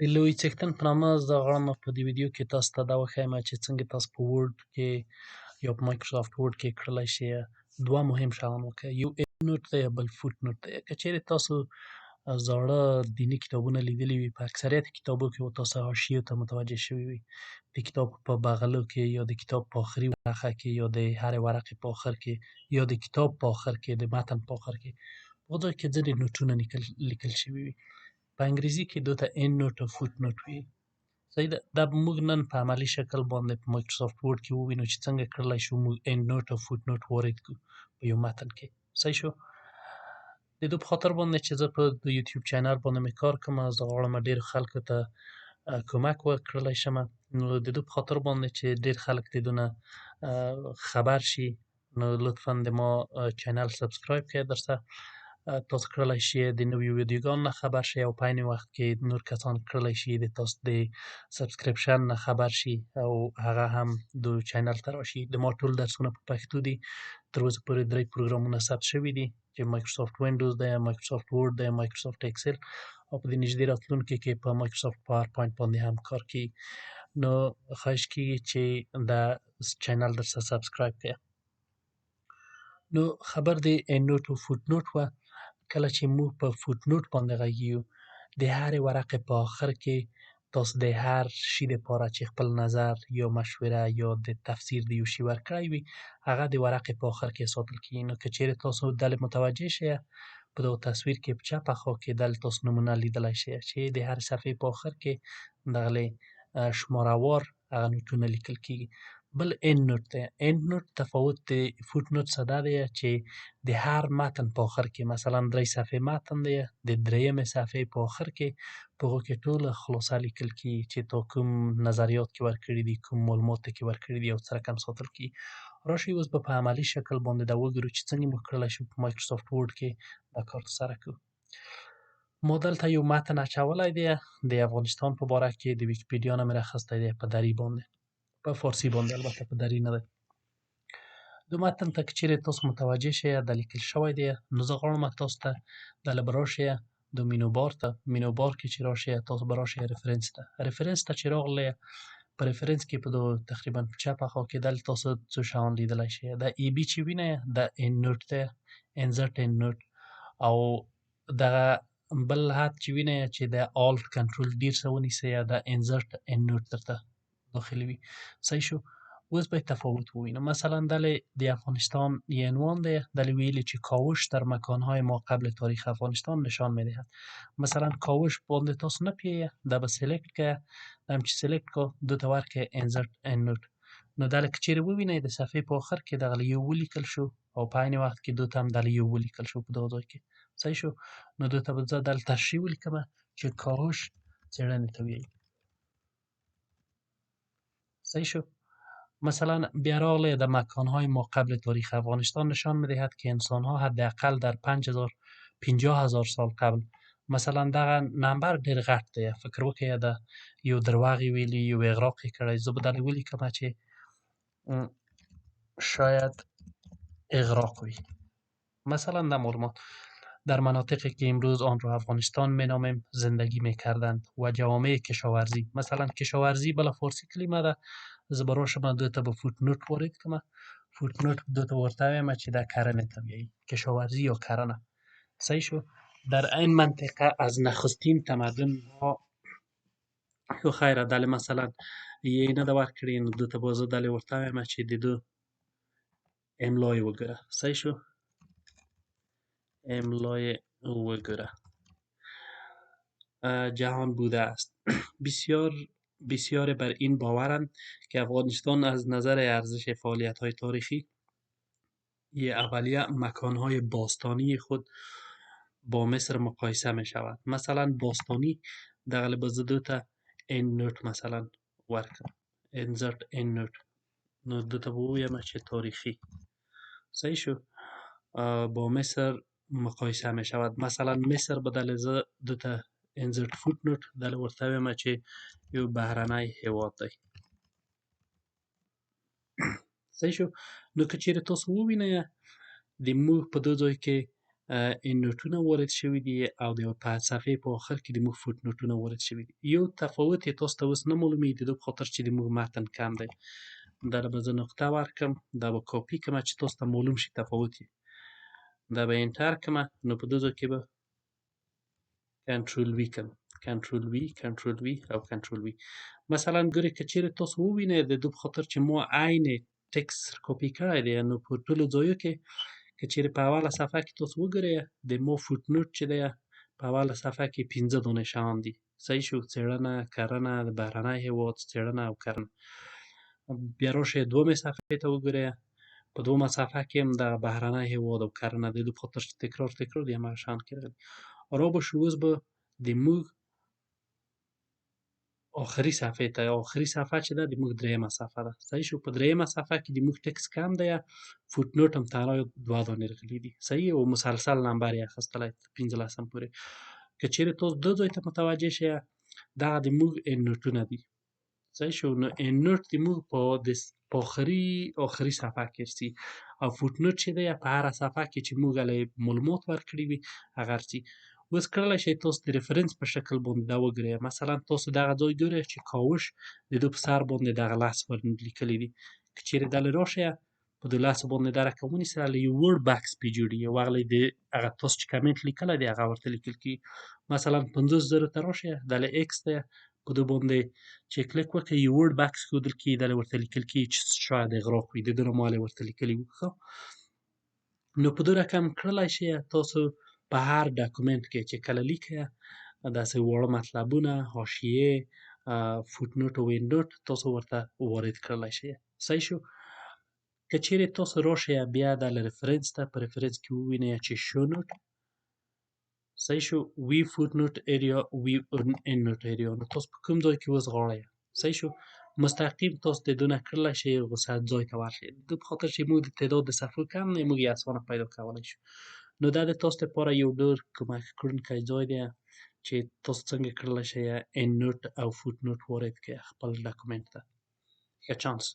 د لوی څښتن په نامه زه غواړم په دې ویډیو کې تاسو ته دا وښایم چې څنګه تاسو په Word کې یا په Microsoft Word کې کړلی شئ دوه مهم شیان وکړئ. یو endnote دی، بل footnote دی. که چیرې تاسو زاړه دیني کتابونه لیدلي وي، په اکثریت کتابو کې به تاسو حاشیو ته متوجه شوي وي. د کتاب په بغلو کې یا د کتاب په آخري ورقه کې یا د هرې ورقې په آخر کې یا د کتاب په آخر کې، د متن په آخر کې، په ځای کې ځینې نوټونه لیکل شوي وي. په انګریزي کې دوی ته endnote او footnote وي. صحیح ده. دا به موږ نن په عملي شکل باندې په Microsoft Word کې ووینو چې څنګه کړلی شو موږ endnote او footnote وارد کړو په یو متن کې. صحیح شو. د دې په خاطر باندې چې زه په YouTube channel باندې مې کار کوم، زه غواړم ډېر خلکو ته کمک وکړلی شم. نو د دې په خاطر باندې چې ډېر خلک د دونه خبر شي، نو لطفا د ما channel subscribe کړئ. درسره تاسو کړلی شئ د نویو ویډیوګانو نه خبر شئ او په عین وخت کې نور کسان کړلی شي د تاسو د subscription نه خبر شي او هغه هم د channel ته راشي. د ما ټول درسونه په پښتو دي. تر اوسه پورې درې پروګرامونه ثبت شوي دي چې Microsoft Windows دی، Microsoft Word دی، Microsoft Excel، او په دې نږدې راتلونکي کې په Microsoft PowerPoint باندې هم کار کوي. نو خواهش کیږي چې دا channel درسره subscribe کړئ. نو خبر د endnote او footnote وه. کله چې موږ په footnote باندې غږیو، د هرې ورقې په آخر کې تاسو د هر شي دپاره چې خپل نظر یا مشوره یا د تفسیر د یو شي ورکړی وي، هغه د ورقې په آخر کې ساتل کیږي. نو که چیرې تاسو دلې متوجه شئ، په دغه تصویر کې په چپه خوا کې دلې تاسو نمونه لیدلی شئ چې د هر صفحې په آخر کې دغلې شمارهوار هغه نوټونه لیکل کیږي. بل endnote دی. endnote تفاوت د footnote څخه دا دی چې د هر متن په آخر کې، مثلا درې صفحې متن دی، د درېیمې صفحې په آخر کې په هغو کې ټوله خلاصه لیکل کیږي چې تا کوم نظریات کې ورکړي دي، کوم معلومات کې ورکړي دي او څه رقم ساتل کیږي. راشئ اوس به په عملي شکل باندې دا وګورو چې څنګه موږ کړلی شو په Microsoft Word کې دا کار ترسره کړو. ما دلته یو متن اچولی دی د افغانستان په باره کې، د ویکیپیډیا نه مې راخیستی دی په دري باندې، په فارسي باندې، البته په دري نه دی. د متن ته که چیرې تاسو متوجه شئ، دا لیکل شوی دی. نو زه غواړم تاسو ته دله به راشئ د menu bar ته. menu bar کې چې راشئ، تاسو به راشئ reference ته. reference ته چې راغلی، په reference کې په دغه تقریبا په چپه خوا کې دلته تاسو څو شیان لیدلی شئ. دا AB چې وینئ، دا endnote دی، insert endnote. او دغه بل حد چې وینئ چې د Alt Control ډیر څه ونیسئ، دا insert endnote درته داخلوي. صحیح شو. اوس به تفاوت ووینو. مثلا دله د افغانستان یې عنوان دی، دله ویلي چې کاوش در مکانهای ما قبل تاریخ افغانستان نشان میدهد. مثلا کاوش باندې تاسو نه پیه، دا به select که، دا هم چې select کو دوته ورکه insert endnote. نو دله که چیرې ووینئ، د صفحې په آخر کې دغه یو ولیکل شو او په عین وخت کې دوته هم دله یو ولیکل شو په دغه ځای کې. صحیح شو. نو دوته به زه دلته تشریح ولیکم چې کاوش څېړنې ته ویلي. صحیح شو. مثلا بیا راغلی در مکانهای ما قبل تاریخ افغانستان نشان میدهد که انسانها حداقل در 5000 50,000 سال قبل. مثلا دغه نمبر ډیر غټ دی، فکر وکړئ دا یو درواغ یې ویلي، یو اغراق یې کړی. زه به دلته ولیکم چې شاید اغراق وي. مثلا در معلومات در مناطقی که امروز آن را افغانستان مینامیم زندگی میکردند و جوامع کشاورزی. مثلا کشاورزی بله فارسی کلمه ده. زه به راشم دوته به footnote وارد کړم. footnote دوته ورته وایم چې دا کرنې ته وایي، کشاورزی یا کرنه. صحیح شو. در این منطقه از نخستین تمدن ها. خو خیره، دله مثلا یې نه ده ورکړې، نو دوته به زه دلې ورته وایم چې د دو املا یې وګوره. صحیح شو، املای وګوره. جهان بوده است. بسیار بسیار بر این باورند که افغانستان از نظر ارزش فعالیت های تاریخی اولیه مکانهای باستانی خود با مصر مقایسه می شود. مثلا باستانی دغه به زه دوته endnote مثلا ورکړم، insert endnote. نو دوته به ووایم چې تاریخی. صحیح شو. با مصر مقایسه می شود. مثلا مصر بدل زه دوته insert footnote دله ورته وایم چې یو بهرنی هیواد دی. صحیح شو. نو که چیرې تاسو ووینئ، د موږ په دې ځای کې endnote ونه وارد شوي دي او د په صفحې په آخر کې د موږ footnote ونه وارد شوي دي. یو تفاوت یې تاسو ته اوس نه معلومیږي، د دې په خاطر چې د موږ متن کم دی. دا به زه نقطه ورکړم، دا به کاپي کړم چې تاسو ته معلوم شي تفاوت یې. دا به enter کړم، نو په دې ځای کې به control V کړم، control V، control V او control V. مثلا ګورئ که چیرې تاسو ووینئ، د دې په خاطر چې ما عین text کاپي کړی دی، نو په ټولو ځایو کې که چیرې په اوله صفحه کې تاسو وګورئ، د ما footnote چې دی په اوله صفحه کې 5 دانې شیان دي. صحیح شو، څېړنه، کرنه، د بهرنی هیواد څېړنه او کرنه. بیا راشئ دومې صفحې ته وګورئ، په دومه صفحه کې هم دغه بهرنی هیواد او کرنه د دې په خاطر چې تکرار تکرار دی هماغه شیان کې راغلي. را به شو اوس به د موږ آخري صفحې ته. آخري صفحه چې ده د موږ درېیمه صفحه ده. صحیح شو، په درېیمه صفحه کې د موږ text کم دی، footnote هم تنها 2 دانې راغلي دي. صحیح، او مسلسل نمبر یې اخیستلی 15 پورې. که چیرې تاسو دو ځای ته متوجه شئ، دغه د موږ endnote ونه دي. صحیح شو، نو endnote د موږ په آخري صفحه کې رسي، او footnote چې دی په هره صفحه کې چې موږ هلې معلومات ورکړي وي هغه رسي. اوس کړلی شئ تاسو د reference په شکل باندې دا وګورئ. مثلا تاسو دغه ځای ګورئ چې کاوش د ده په سر باندې دغه لس ور لیکلي دي. که چیرې دلې راشئ په دې لسو باندې دا رقم ونیسئ، هلې یو word box پرې جوړېږي، او هغه د هغه تاسو چې کمنټ لیکلی دی هغه ورته لیکل کېږي. مثلا 50,000 ته راشئ، دلې X دی، په ده باندې چې کلیک وکړئ یو word box ښودل کېږي، دلې ورته لیکل کېږي چې شاید اغراق وي، د ده نه ما هلې ورته لیکلي وو. ښه، نو په ده رقم کړلی شئ تاسو په هر document کې چې کله لیکئ داسې واړه مطلبونه، حاشیې، footnote او endnote تاسو ورته وارد کړلی شئ. صحیح شو، که چیرې تاسو راشئ بیا د reference ته، په reference کې ووینئ چې show note، صحیح شو، view footnote area، view endnote area، نو تاسو په کوم ځای کې اوس غواړئ. صحیح شو، مستقیم تاسو د دونه کړلی شئ غوسه ځای ته ورشئ. د دې په خاطر چې موږ د تعداد د صفحو کم نه، موږ یې اسانه پیدا کولی شو. نو دا د تاسو لپاره یو ډېر کمک کړونکی ځای دی چې تاسو څنګه کړلی شئ endnote او footnote وارد کړئ خپل document ته. ښه چانس.